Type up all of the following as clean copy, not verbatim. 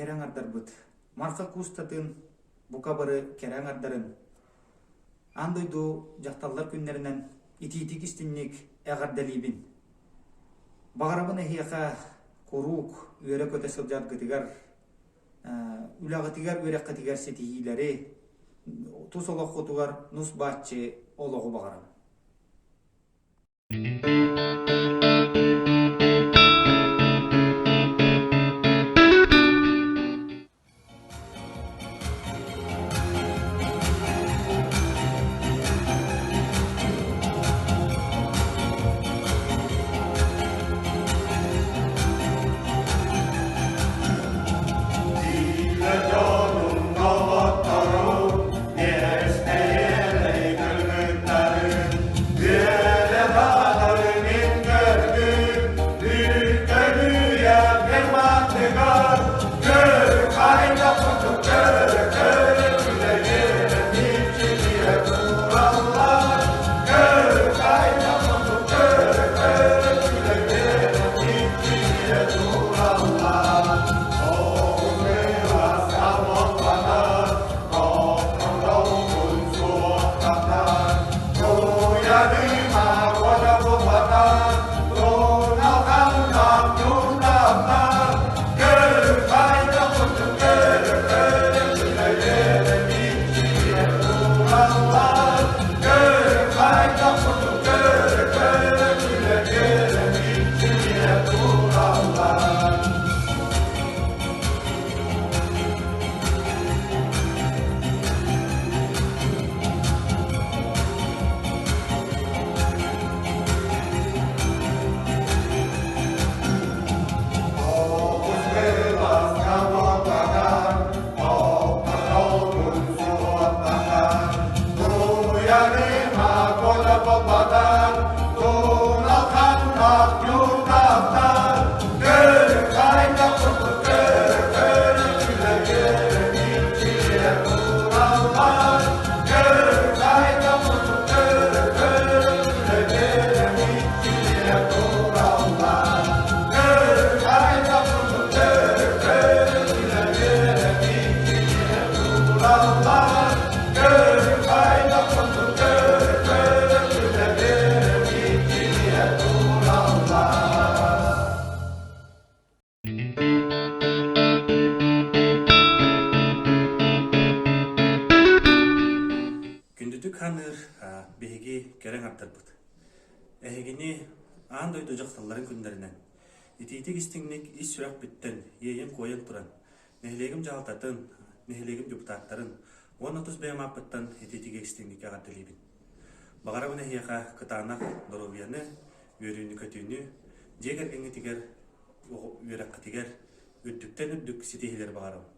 кэрэ аҥардарбыт Марха куустатын бука бары кэрэ аҥардарын аан дойду дьахталлар күннэринэн итиитик-истиҥник эҕэрдэлиибин. Баҕарабын эһиэхэ куруук үөрэ-көтө сылдьаргытыгар, үлэҕитигэр, үөрэххитигэр ситиһиилэри, тус олоххутугар нус-бааччы олоҕу баҕарабын. Тиийэ дьонум доҕотторум, миэстэлэрэй кыргыттарым, үөрэ-баҕары мин көрдүм, үүттөрүйэ германтыгар, көр хайдах курдук көрө-көрө күлэ-үөрэ мичилийэ тураллар, көр хайдах курдук көрө-көрө күлэ-үөрэ мичилийэ тураллар. Kurallar. Күндүтүк ханыыр биһиги кэрэ аҥардарбыт. Эһигини аан дойду дьахталларын күннэринэн итиитик-истиҥник ис сүрэхпиттэн иэйэн-куойан туран нэһилиэгим дьаһалтатын, нэһилиэгим депутаттарын уонна тус бэйэм ааппыттан итиитик-истиҥник эҕэрдэлиибин. Баҕарабын эһиэхэ кытаанах доруобуйаны, үөрүүнү-көтүүнү, дьиэ кэргэҥҥитигэр, үөрэххитигэр үрдүктэн үрдүк ситиһиилэри баҕарабын.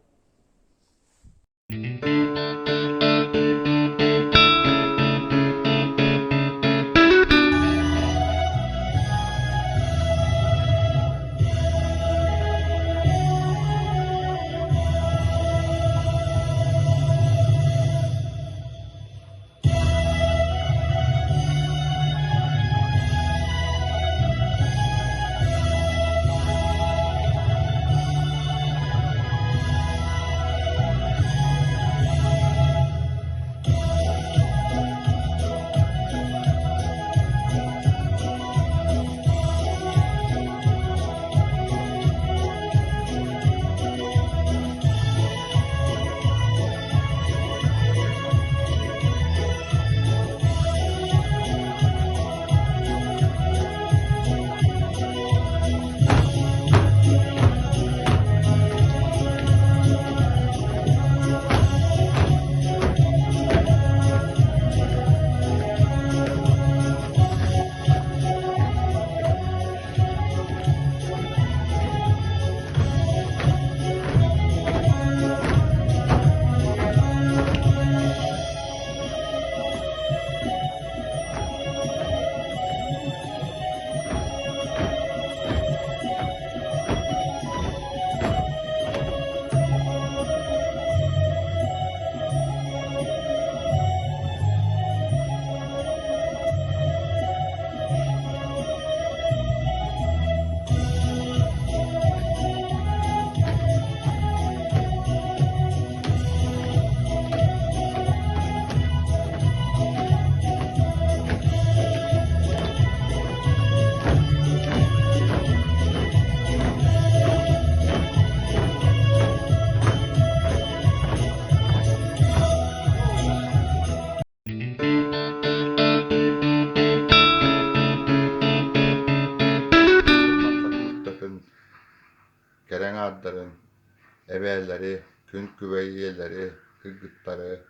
Эһээлэри, күн күбэй ийэлэри, кыргыттары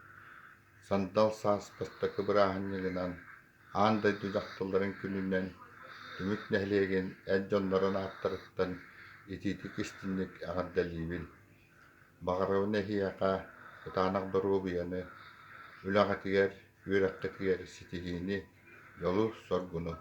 сандал саас бастакы бырааһынньыгынан Аан дойду дьахталларын күнүнэн Түмүк нэһилиэгин эр дьоннорун ааттарыттан итиитик-истиҥник эҕэрдэлиибин! Баҕарабын эһиэхэ кытаанах доруобуйаны, үлэҕитигэр, үөрэххитигэр ситиһиини, дьолу-соргуну!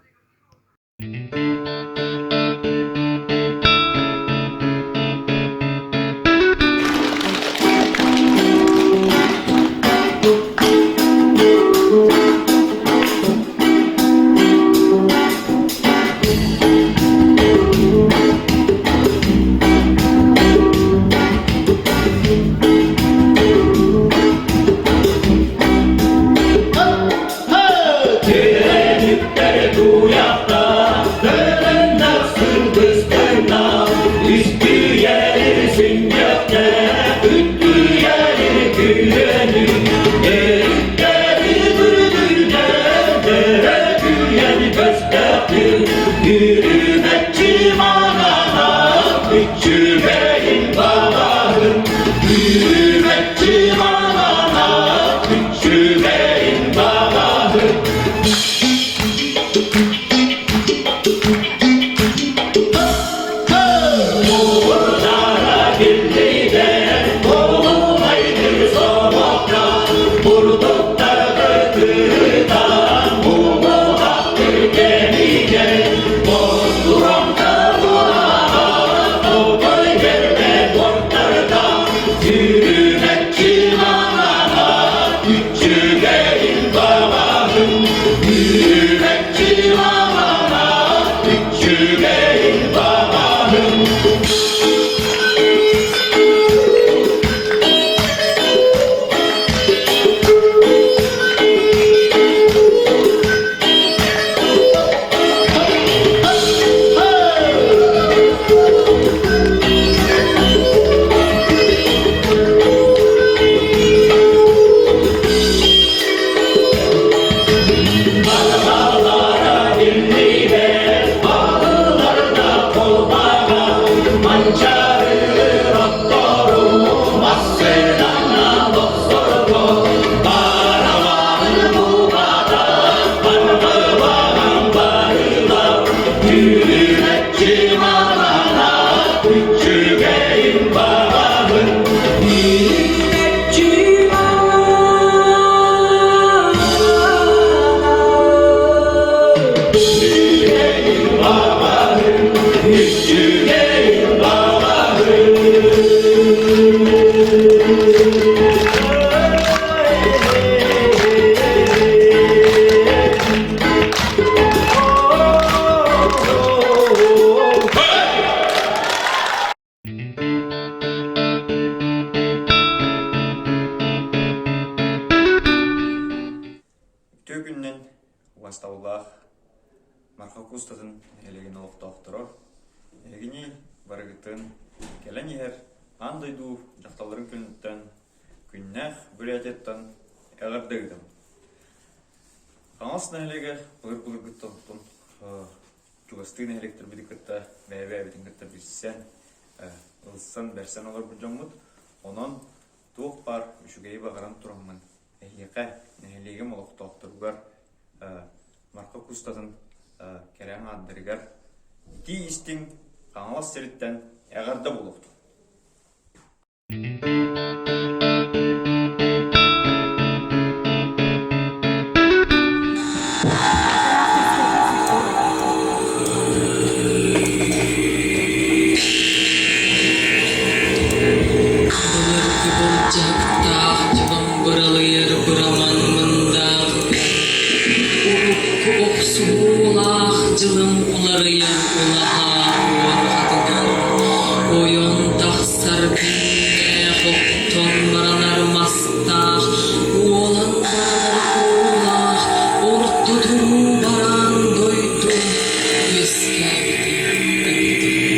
Үтүө күнүнэн убастабыллаах Марха куустатын нэһилиэгин олохтоохторо, эһигини барыгытын кэлэн иһэр аан дойду дьахталларын күнүттэн күннээх Бурятияттан эҕэрдэ ыытабын. Хаҥалас нэһилиэгэ былыр-былыргыттан чугастыы нэһилиэктэрбитин кытта бэйэ-бэйэбитин кытта билсэн, ылсан, бэрсэн олорбут дьоммут. Онон туох баар үчүгэйи баҕаран тураммын эһиэхэ, нэһилиэгим олохтоохторугар Марха кустатын кэрэ аҥаардарыгар итии-истиҥ Хаҥалас сириттэн эҕэрдэ буолуохтун! Былыргы былдьаһыктаах дьыбам быралыйар быраман мындаах Урукку охсуһуулаах дьылым уларыйар улаһа уорҕатыгар Ойон тахсар күннээх оттон баранар мастаах Уолан баранар уулаах орто туруу бараан дойду үөскээбитин эппитим.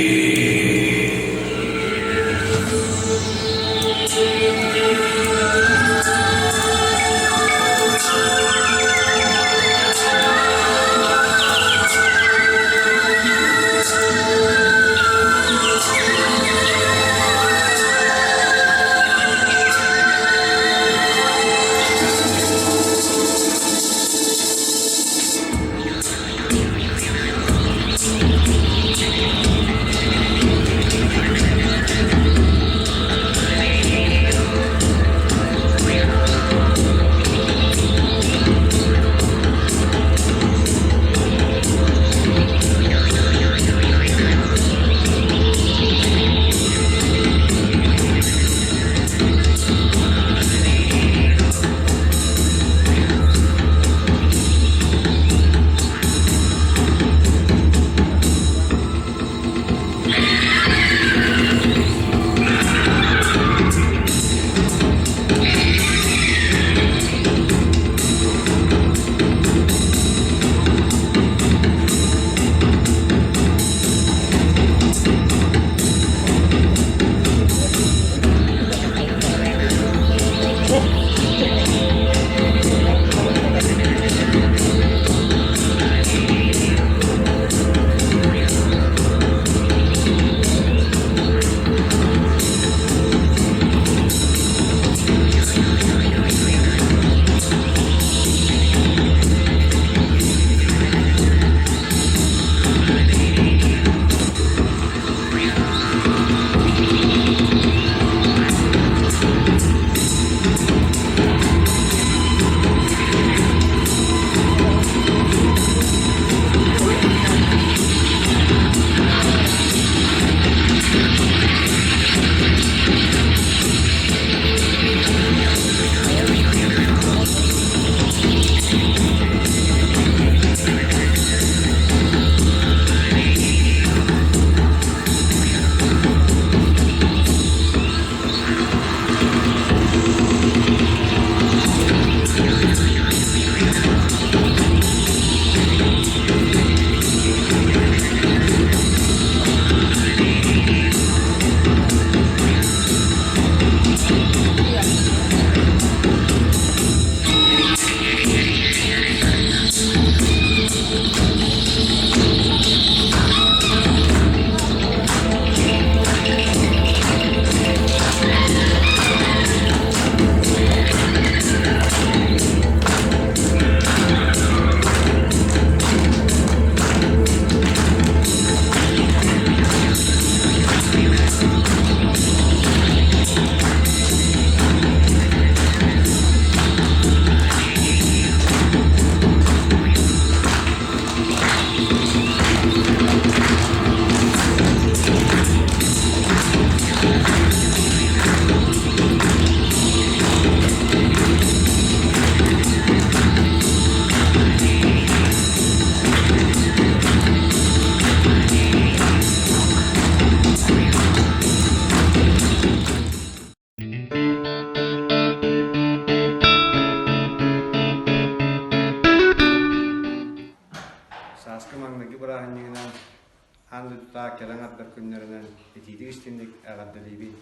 кэлэн ардар күннэринэн итиитик-истиҥник эҕэрдэлиибин.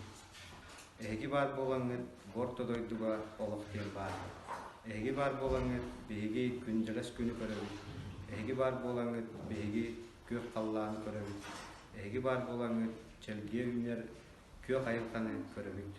Эһиги баар буолаҥҥыт бу орто дойдуга олох диэн баар. Эһиги баар буолаҥҥыт биһиги күндэлэс күнү көрөбүт. Эһиги баар буолаҥҥыт биһиги күөх халлааны көрөбүт. Эһиги баар буолаҥҥыт чэлгийэ үүнэр күөх айылҕаны көрөбүт.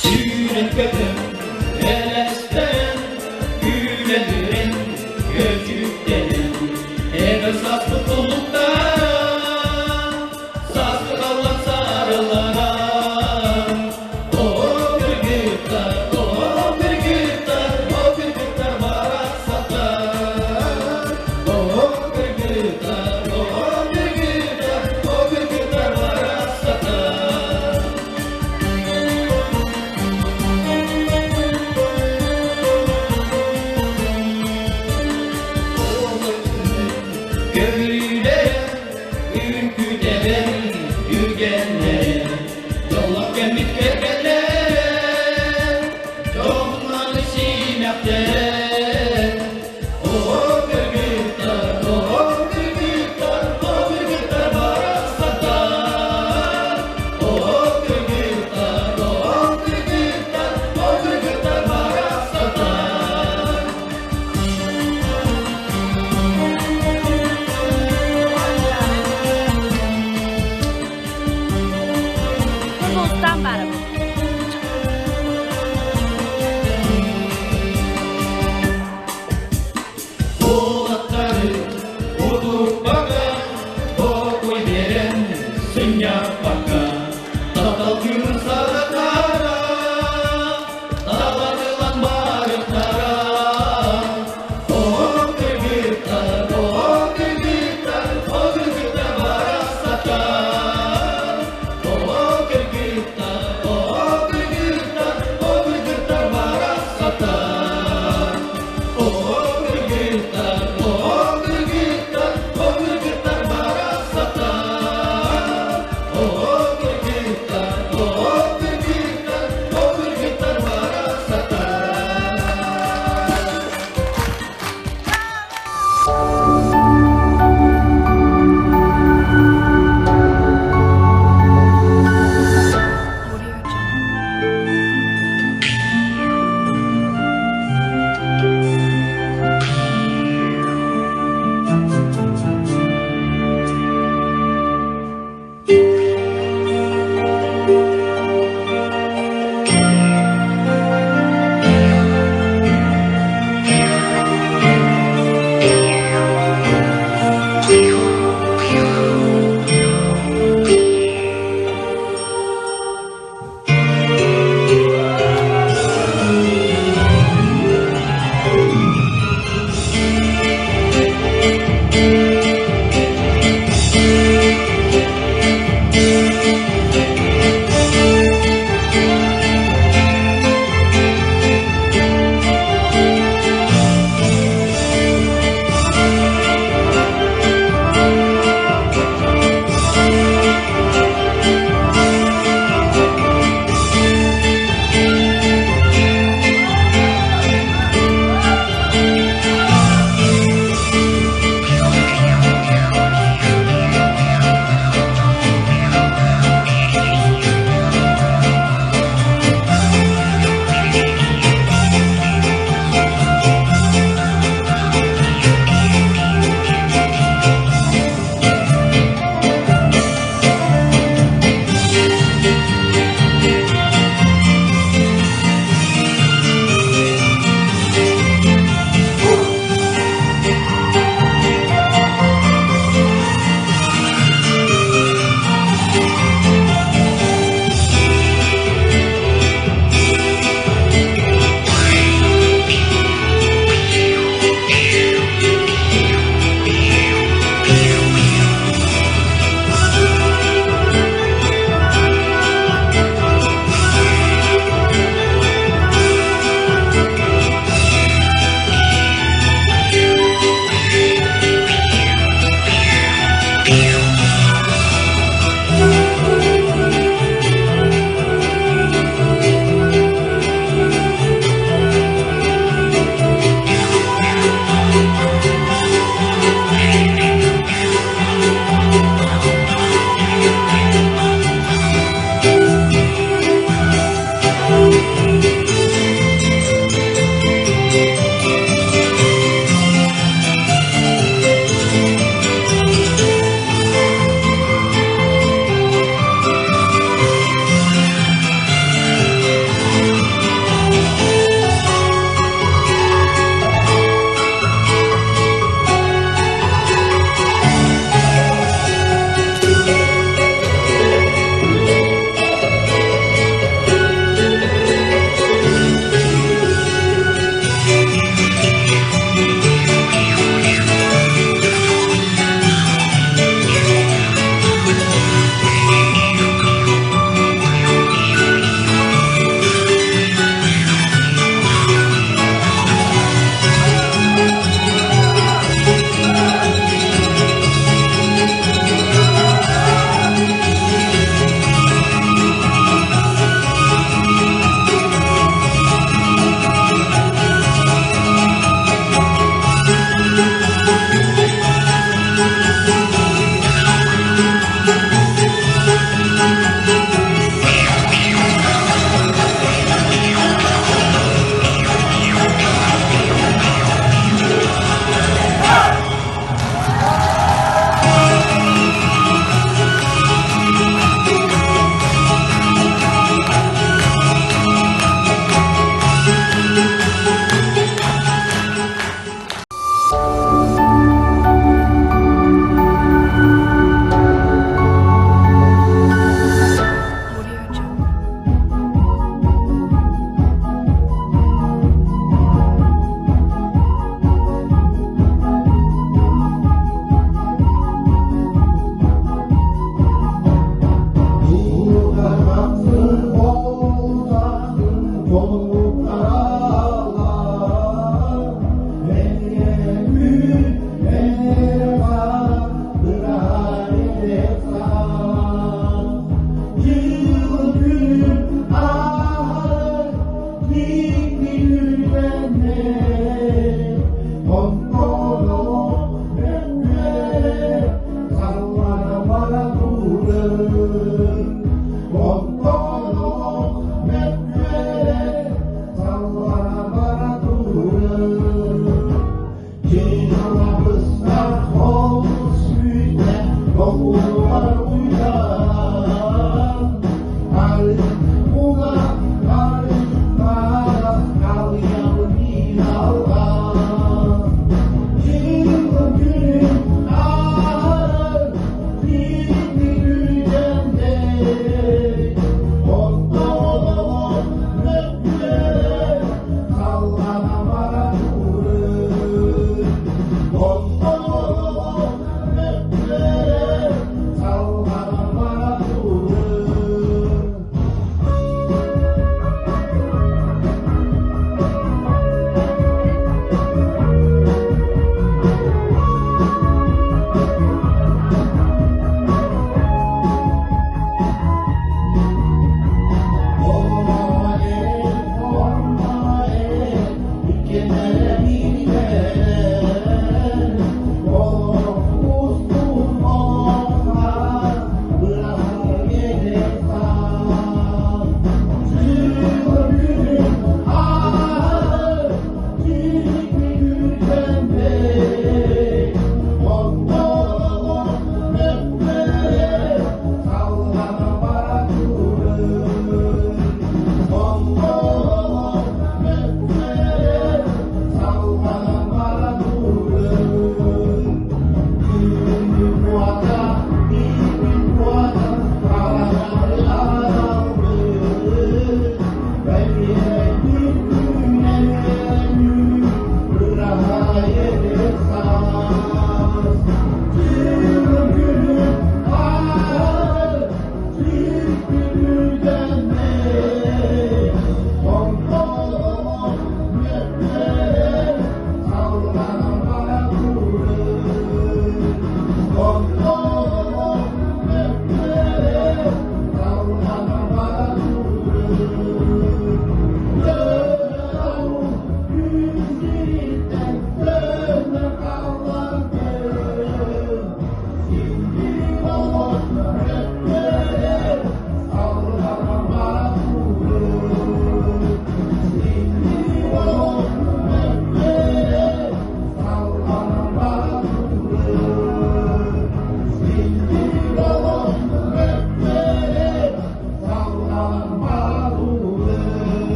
Сүүрэн-көтөн, элэстэн, күүлэлирэн, көчүктэнэн, эдэр сааспыт тулуктара, сааскы халлан сарыланан, О кыргыттар, о кыргыттар, о кыргыттар барахсаттар, о кыргыттар, о кыргыттар, о кыргыттар барахсаттар. Көмүлэрин, үҥкүтэрин, үгэннэрин, дьоллох кэммит кэргэннэрин, дьоһуннары симэхтэрин. Оо, кыргыттар, оо, кыргыттар, оо, кыргыттар барахсаттар. Оо, кыргыттар, оо, кыргыттар, оо, кыргыттар барахсаттар. Улуустан барабын. Уолаттары утуппакка, бокуй биэрэн сынньаппакка, таптал кыымын саҕатара, таларылан барыктара. О кыргыттар, о кыргыттар, о кыргыттар барахсаттар. О кыргыттар, о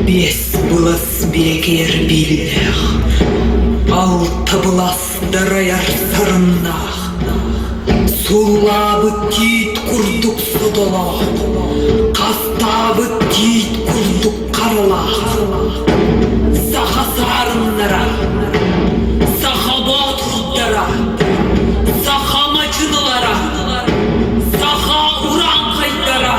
Биэс былас биэкэр бииллээх, алта былас дарайар сарыннаах, суллаабыт тиит курдук сотолоох, хастаабыт тиит курдук харалаах, саха саарыннара, саха боотурдара, саха мадьынылара, саха урааҥхайдара.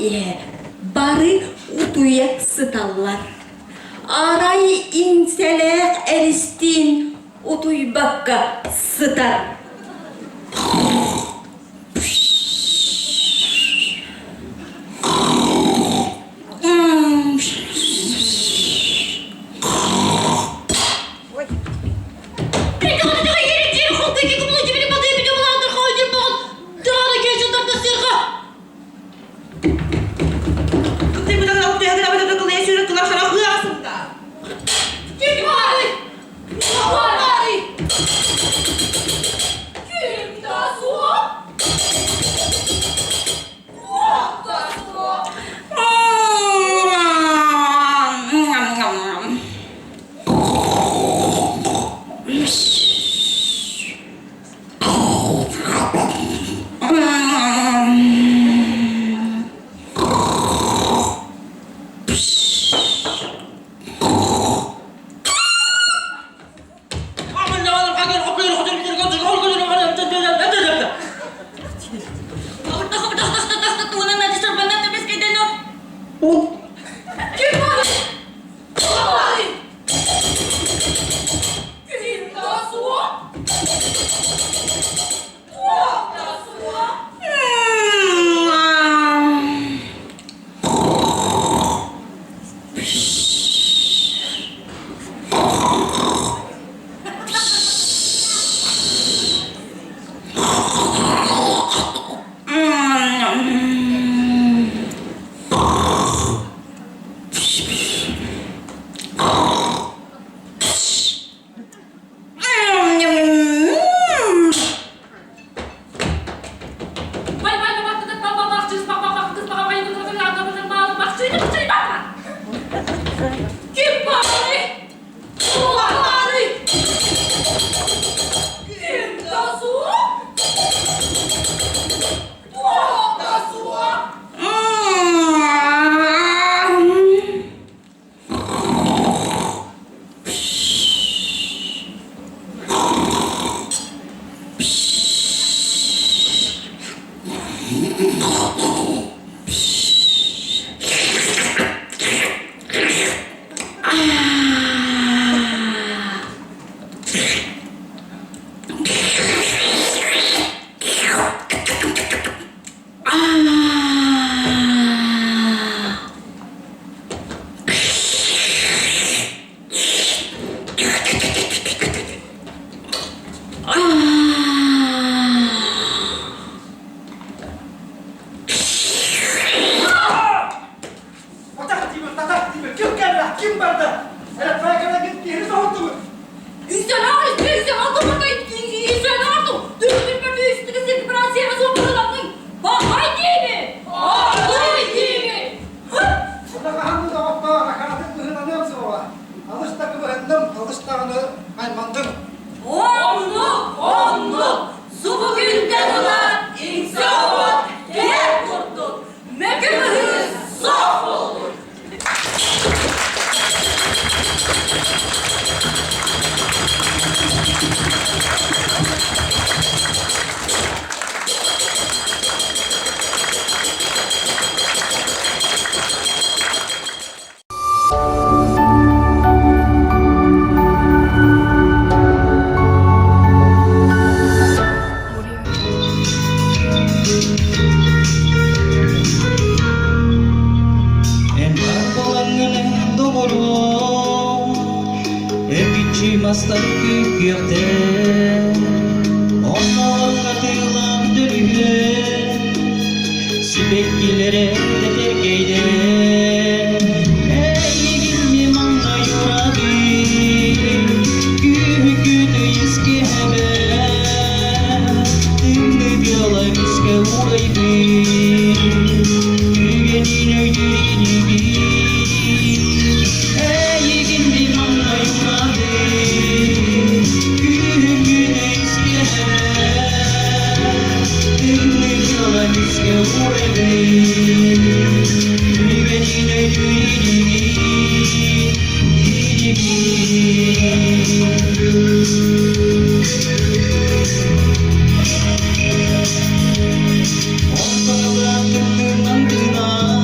иһэ бары утуйа сыталлар. Арай иҥсэлээх эристиин утуйбакка сытар. Эн бар буолаҥҥын доҕоруом, эргиччи мастар күүкүөхтэр, оннооҕор хатыылаах дөлүһүөн, сибэккилэрэ тэтэркэйдэр. Эйигин мин маҥнай уратым, күүһүкү тыйыс киһэбэр, тымныы тыала эмискэ уурайбыт, түгэнин өйдүүр инигин. Эйигин мин маҥнай уратым, күһүҥҥү тыйыс киэһэбэр, тымныы тыала эмискэ уурайбыт, түгэнин өйдүүр инигин, инигин. Онтон ыла тымныынан тыынан.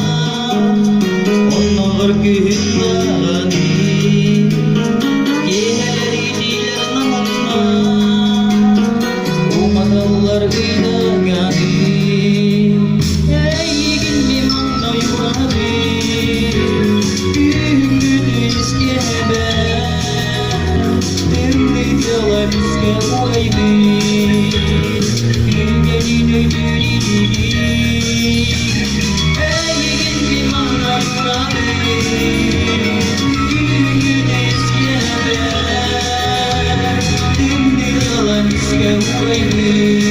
Оннооҕор күһүн даҕаны киэһэлэр итиилэр наманна уматаллар ыйдаҥаны эйигин мин маҥнай уранабын күһүҥҥү искэбэр тымныы тыала эмискэ угайбыт күннэрин өйдүүр илигин Эйигин мин маҥнай уранабын күһүҥҥү искэбэр тымныы тыала эмискэ угайбыт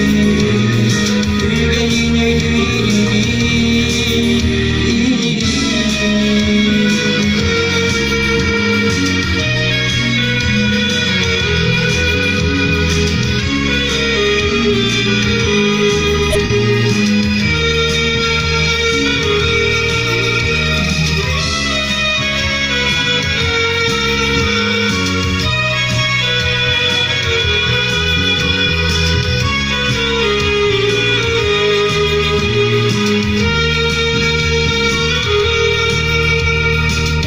күннэрин өйдүүр илигин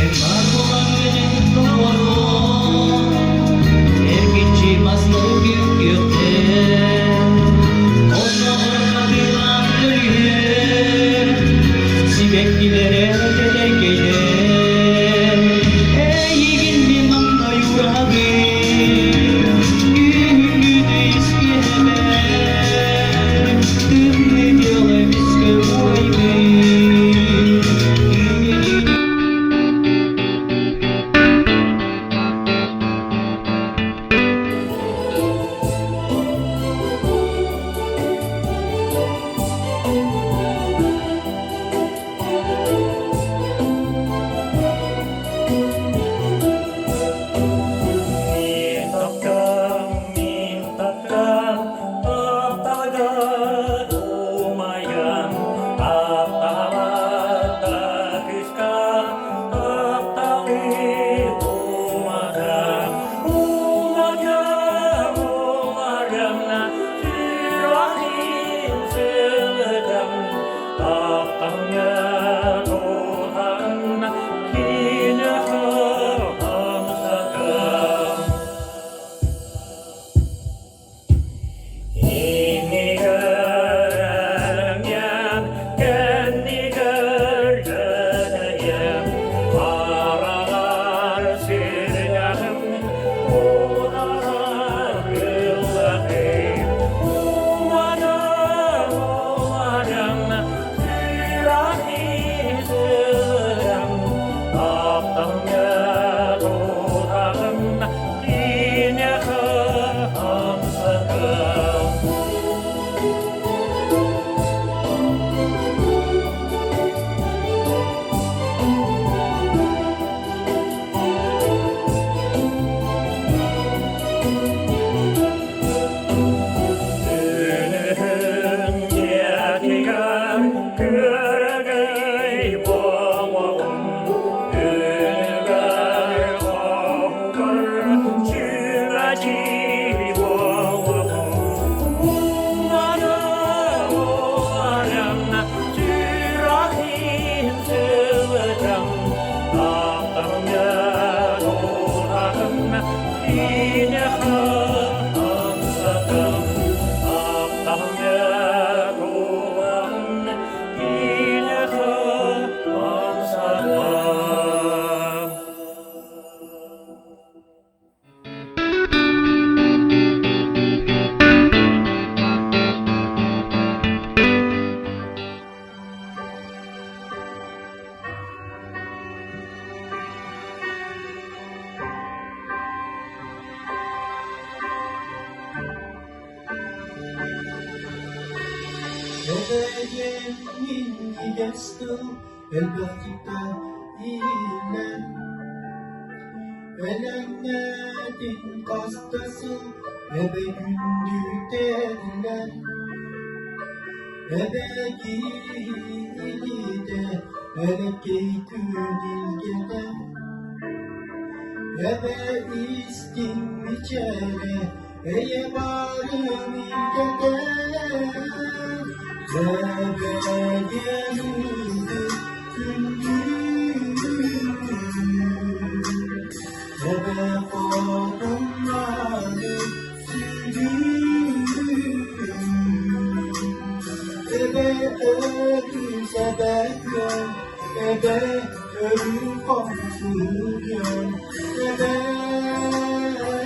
Эн баар буолан толору Эргиччи мастары күөх-күөхтэр, оннооҕор хатыылаах өрүһүөр, сибэккилэрэ тэтэркэйдэр. Эйигин мин маҥнай ураһабын, күһүҥҥү искиэбэр, тымныы тыал эмискэ уойбут. Мин таптам, мин таптам, тапталга умайан, таптаабата кыска, тапталы уматан, уматан, умаргана, сүрэхин сылытан, таптаңа туһан, киниэхэ хамсатан. Иннигэр кэннигэр кэтэйэм, хараҕар сүрэҕим уунарар ыллатым. Уманар умарым, сүрэхим сылырым, тапталга тутаҕым, киниэхэ хамсатым. Күнүһүн дьиэтигэр күөрэгэй буолуоҕун, күнүгэр хоһугар чүмэчи буолуоҕун. Умана уларым, сүрэхим сылытым, тапталга дууһаҕым киниэхэ хамсатым. Тапталга дууһаҕым киниэхэ хамсатым. Эбэйэм минньигэс тыл элбэхтик да ииллэн, Элэҥнээтин хас да сыл эбэ күндү тэриллэн, Эбэ киһи илиитэ элэккэй күн илгэтэ, Эбэ истиҥ мичээрэ эйэ баарын илгэтэ, Эбэ диэн күндү. Эбэ өрүү хомсуйан, Эбэ,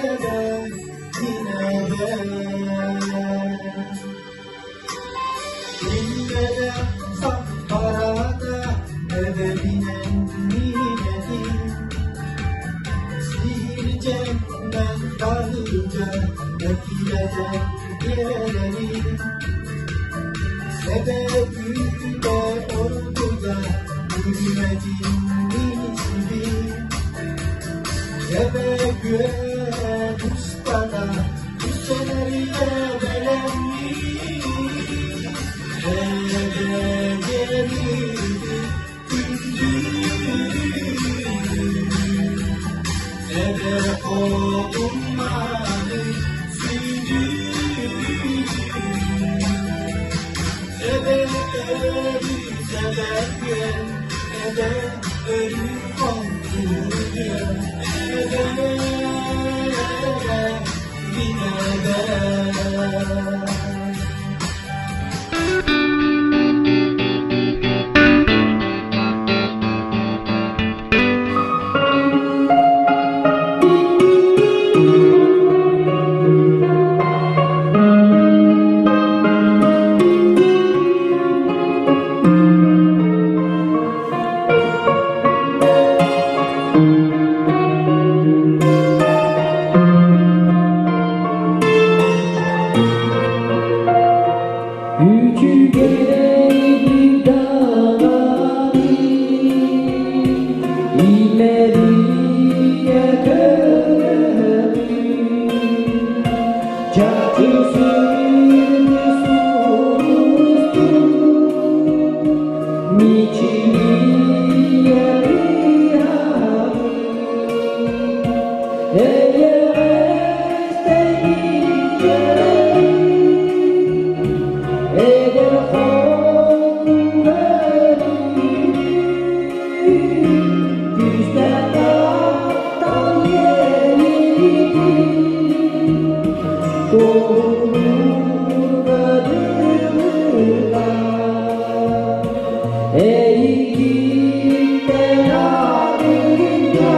эбэ, мин эбэ. Кинилэрэ саппарата эбэбинэн миинэтин, Сиирдьэннэн таһырдьа эккирэтэн биэрэрин. Эбэ күүтэ оргуйа үрүмэтин минсибин, Эбэ күөн устата Эбэ Үчүгэй даҕаны имэрийэ көрөбүн, чахчы сирди суруйдум, мичилийэ кыһабын. Эйигиттэн арыйа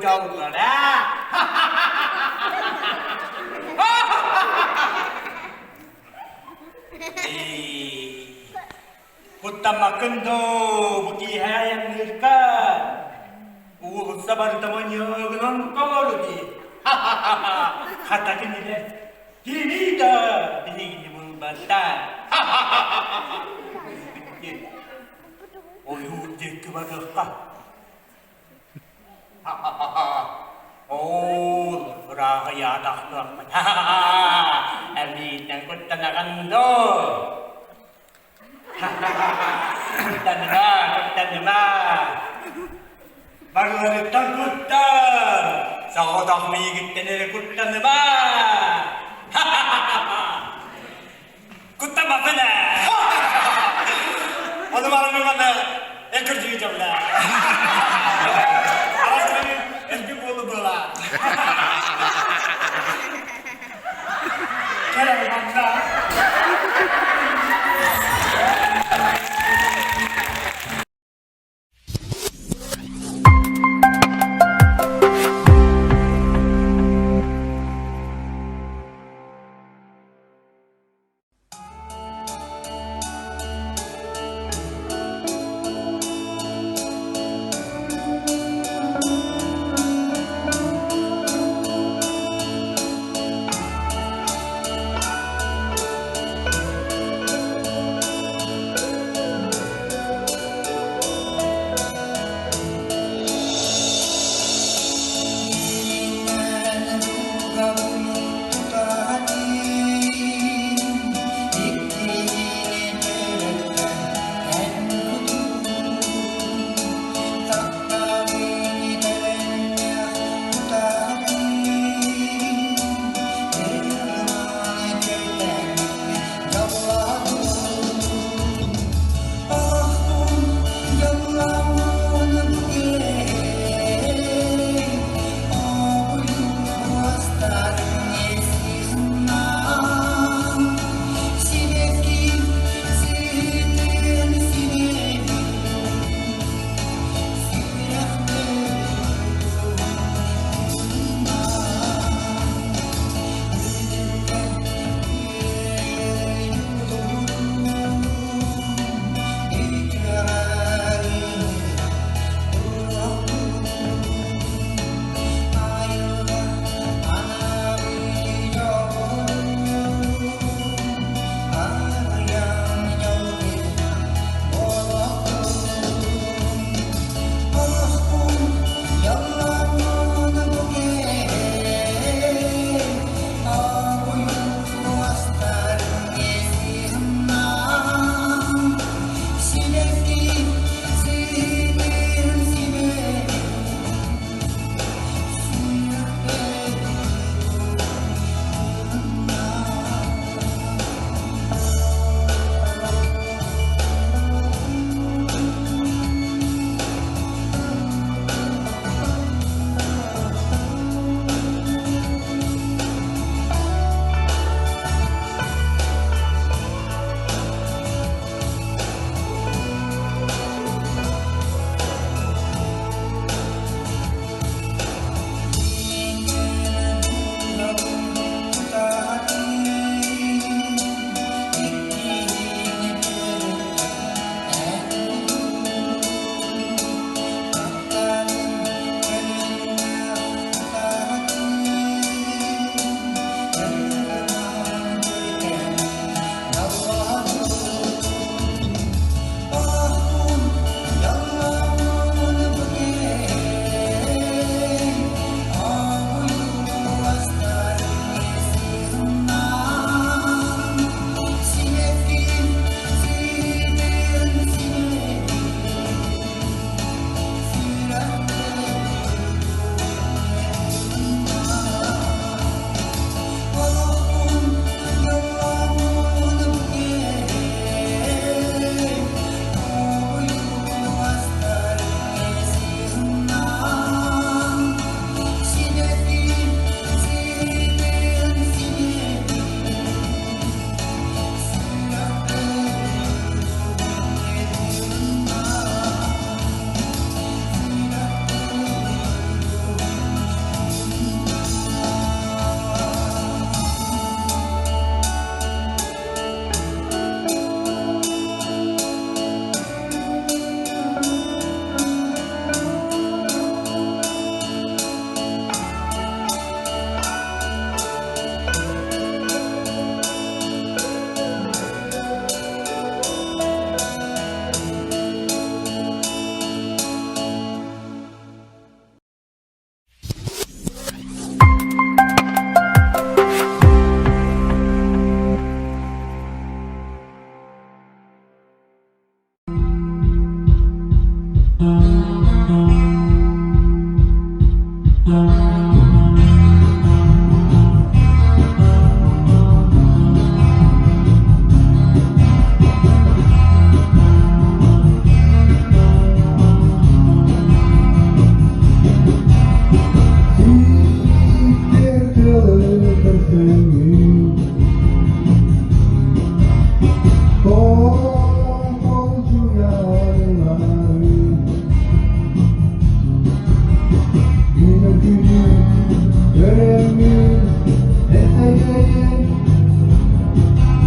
дьоллор, аа? Куттаммаккын дуу, бу киэһэ айанныырга уулусса барыта манньыгынан толору дии. Хата кинилэр кими да биһигини булбаттар. Ойуур диэки барыахха. Ол ырааҕы яатахтыахпын. Эмиитэн куттанаҕын дуу? Куттаныма, куттаныма. Барыларыттан куттан. Соҕотох миигиттэн эрэ куттаныма. Куттаммаппын ээ. Ону баран манна эн көрдүү дьолла. Элби буолу буола. Кэлэн манна.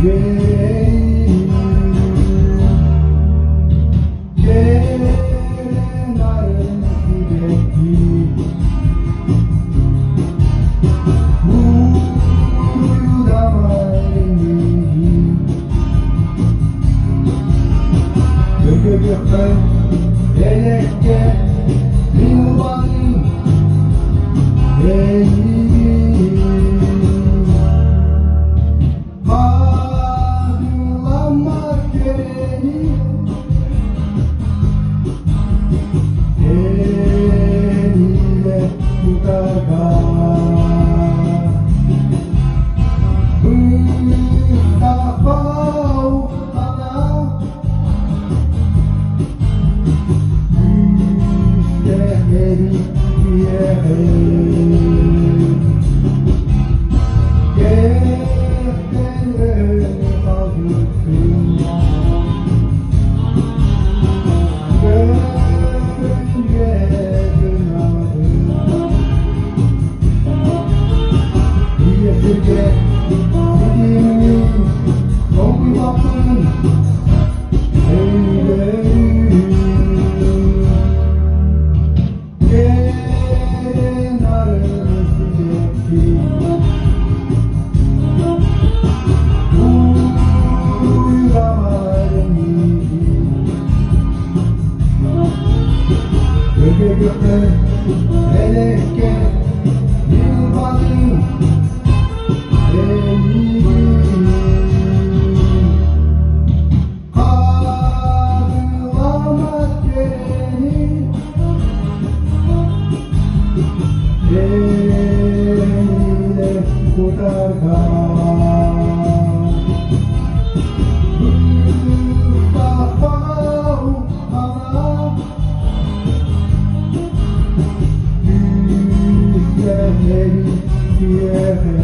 Өгөгөхөн элекке милбаны эйигин Хадыламмат кэрэни Эниле тутарга Быстахпау ана Күүстэһэри киэһэ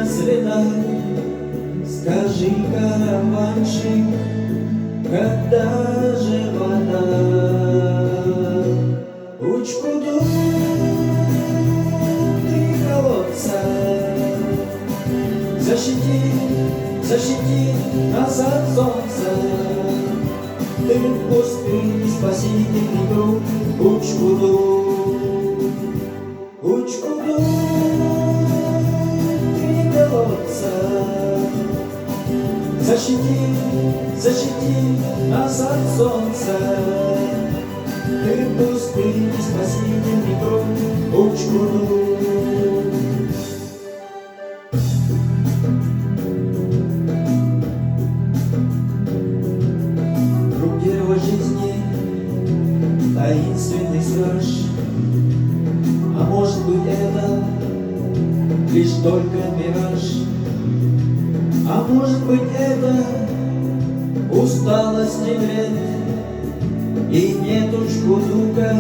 рассвета. Скажи, караванщик, когда же вода? Учкуду три колодца, Защити, защити нас от солнца. Ты в пустыне спасительный круг, Учкуду, Учкуду, три колодца. Защити, защити нас от солнца. Ты в пустыне спасительный круг, Учкуду. Круг дерева жизни, таинственный страж. А может быть это лишь только мираж, А может быть это усталость и вред, И нет уж кудука,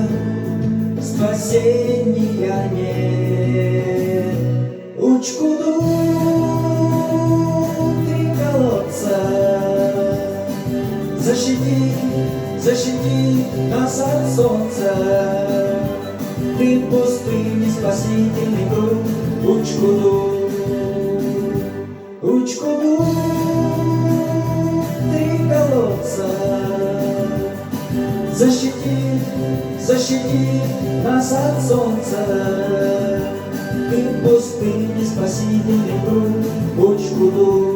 спасения нет. Учкуду три колодца, Защити, защити нас от солнца. Ты в пустыне спасительный круг, Учкуду, Учкуду, три колодца. Защити, защити нас от солнца. Ты в пустыне спасительный круг, Учкуду.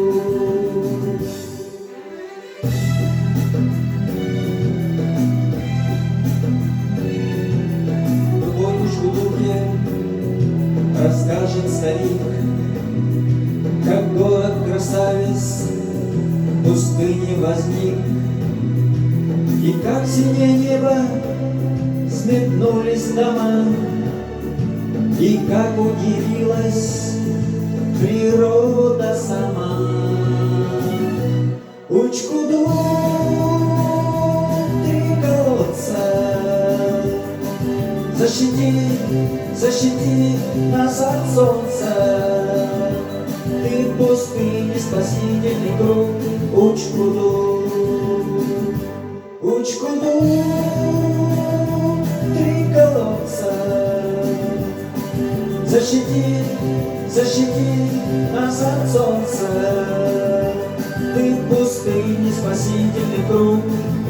Любой Учкудуке расскажет старик, Как город-красавец в пустыне возник, И как синее небо взметнулись дома, И как удивилась природа сама. Учкуду три колодца, Защити, защити нас от солнца. Ты в пустыне спасительный круг, Учкуду, Учкуду, три колодца. Защити, защити нас от солнца. Ты в пустыне спасительный круг,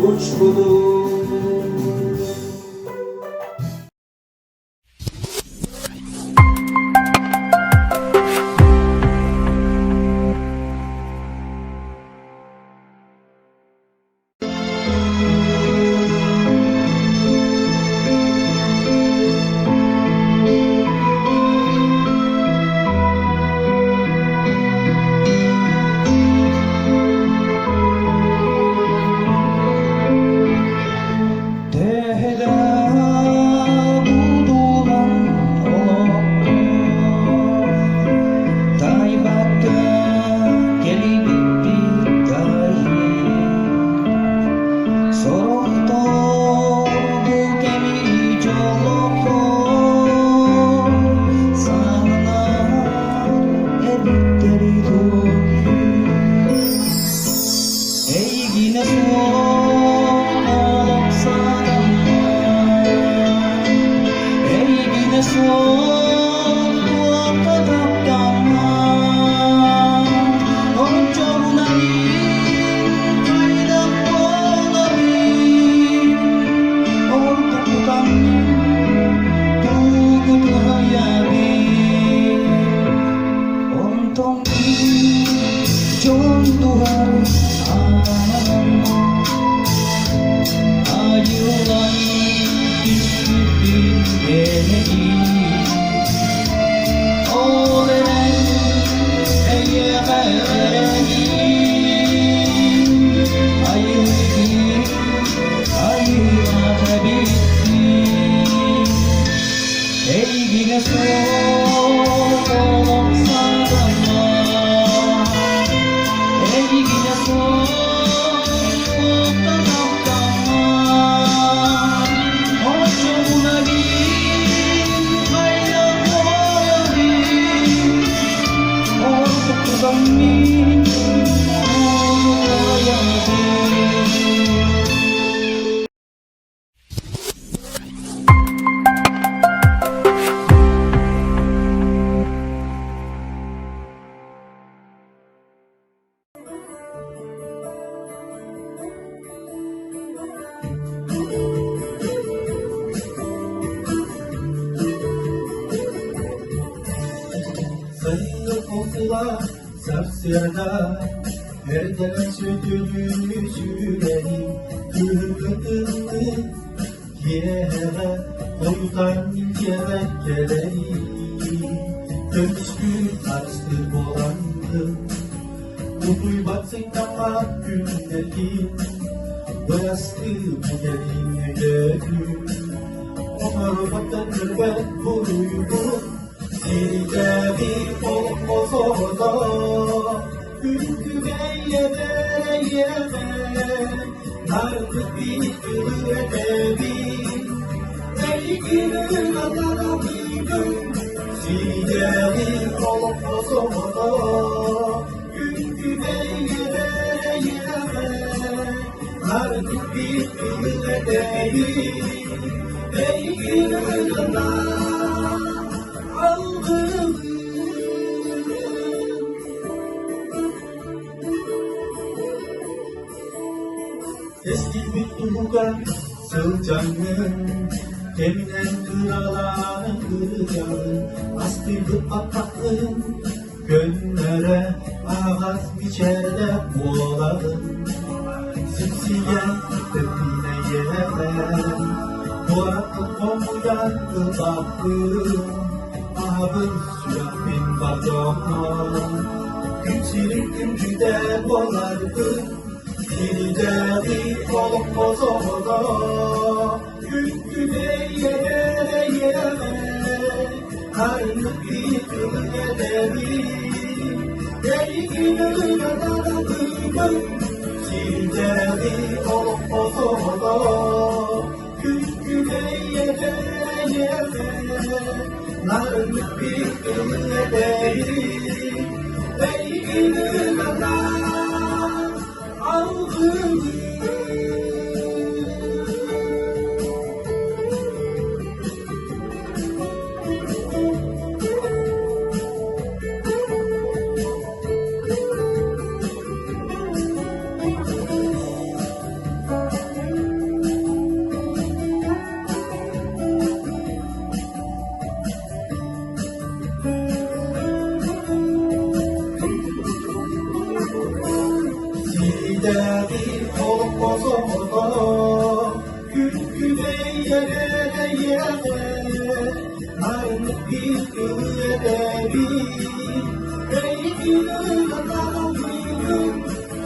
Учкуду. Саргылаах сарсыарда эрдэлэн сүтүлүү сүүрэрим кыһыҥҥы тымныы киэһэҕэ хойутаан дьиэҕэ кэлэрим көмүскүү харыстыыр буолаҥҥын утуйбат сынньаммат күннэргин бырастыы кэлин өйдөөтүм оҥорботтон көрбөт буруйбун Сирдээҕи олоххо соҕотох Күн-күбэй эбэр эйиэхэ Нарбыт биир тылы этэбин Эйигин ырыатанабын Сирдээҕи олоххо соҕотох Күн-күбэй эбэр эйиэхэ Нарбыт биир тылы этэбин Эйигин ырыатанабын Эстибит туһугар сылдьаҥҥын, кэминэн кыралаан кырыйаҕын, астыйбыт баттаххын көннөрө аһаҕас мичээрдэ буолаҕын. Сипсийэн тэппиинэйэҕин, куораккын хомуйан ылбаппын, аһабын сүрэхпин бар дьоҥҥор. Күн сирин күндүтэ буоларбын, сирдээҕи олоххо соҕотох, күн-күбэй эбэр эйиэхэ, харыннык биир тылы этэбин, эйигин ырыатанабын, сирдээҕи олоххо соҕотох, күн-күбэй эбэр эйиэхэ, нарыннык биир тылы этэбин, эйигин ырыатан алгыыбын. Сирдээҕи олоххо соҕотох күн-күбэй эбэр эйиэхэ Нарыннык биир тылы этэбин, эйигин ырыатанабын.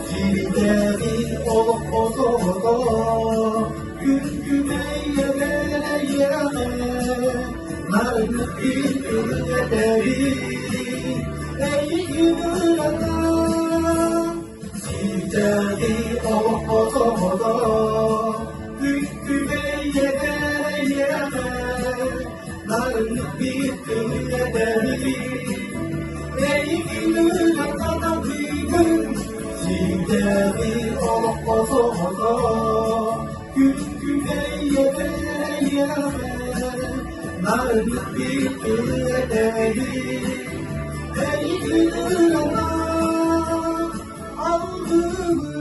Сирдээҕи олоххо соҕотох күн-күбэй эбэр эйиэхэ Нарыннык биир тылы этэбин, эйигин ырыатан Сирдээҕи олоххо соҕотох күн-күбэй эбэр эйиэхэ Нарыннык биир тылы этэбин, эйигин ырыатанабын. Сирдээҕи олоххо соҕотох күн-күбэй эбэр эйиэхэ Нарыннык биир тылы этэбин, эйигин ырыатан алгыыбын.